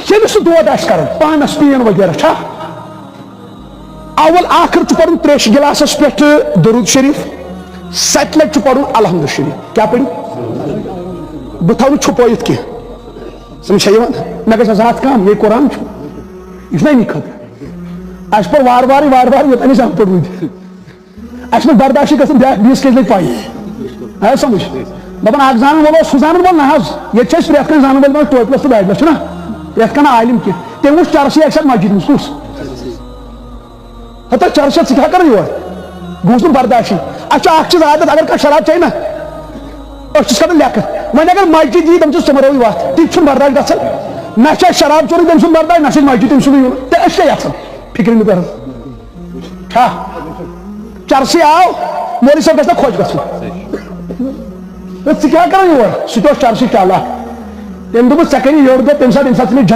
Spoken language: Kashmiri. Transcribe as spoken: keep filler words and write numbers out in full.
ییٚلہِ سُہ دود آسہِ کران، پانس پین وغیرہ چھا، اول آخر چھُ پرُن تریشہِ گلاسس پٮ۪ٹھ درود شریف، ستہِ لٹہِ چھُ پرُن الحمد شریف۔ کیٛاہ پٔرِو؟ بہٕ تھاوٕ نہٕ چھُپٲیِتھ کینٛہہ۔ سمجھ چھا یِوان؟ مےٚ گژھِ آسہٕ ہتھ کم، یے قرآن چھُ۔ یہِ چھُنہ اَمی خٲطرٕ۔ اَسہِ پوٚر وارٕ وارٕ، وارٕ وارٕ، یوٚتام أسۍ اَنپَڑھ روٗدۍ۔ اَسہِ منٛز برداشٕے گژھان، بیٛاکھ بیٚیِس کیٛازِ لگہِ پَے؟ آیا سمجھ؟ دَپان اَکھ زانَن وول اوس، ہُہ زانَن وول نہ حظ۔ ییٚتہِ چھِ أسۍ پرٛٮ۪تھ کانٛہہ زانَن وٲلۍ منٛز ٹوپہِ لَس تہٕ داڑِ لَس، چھُنہ؟ پرٛٮ۪تھ کانٛہہ عالِم کینٛہہ۔ تٔمۍ وٕچھ چرسی اَکہِ ساتہٕ مسجد منٛز۔ کُس؟ ہتا چرس چھا ژٕ کیٛاہ کران یور؟ گوٚژھ نہٕ برداشٕے۔ اَسہِ چھُ اکھ چیٖز عادت، اگر کانٛہہ شراب چیٚیہِ نا، أسۍ چھِس کران لیٚکھٕ۔ وۄنۍ اگر مسجد یی، تٔمۍ چھُ سُمرٲوٕے وَتھ، تہِ چھُنہٕ برداش گژھان۔ نہ چھِ اَسہِ شراب چیوٚنُے تٔمۍ سُنٛد برداش، نہ چھِ اَسہِ مسجد تٔمۍ سُنٛدُے یُن۔ تہٕ أسۍ کیٛاہ یَژھان؟ فِکرِ نہٕ تَران۔ چھا؟ چرسٕے آو، مولوی صٲب گژھِ نا خۄش گژھُن۔ تہٕ ژٕ کیٛاہ کران یور؟ سُہ تہِ اوس چرسٕے چالاک۔ تٔمۍ دوٚپُس، "ژےٚ کَرِ یٔڑ دۄہ، تَمہِ ساتہٕ، ییٚمہِ ساتہٕ ژٕ مےٚ جن"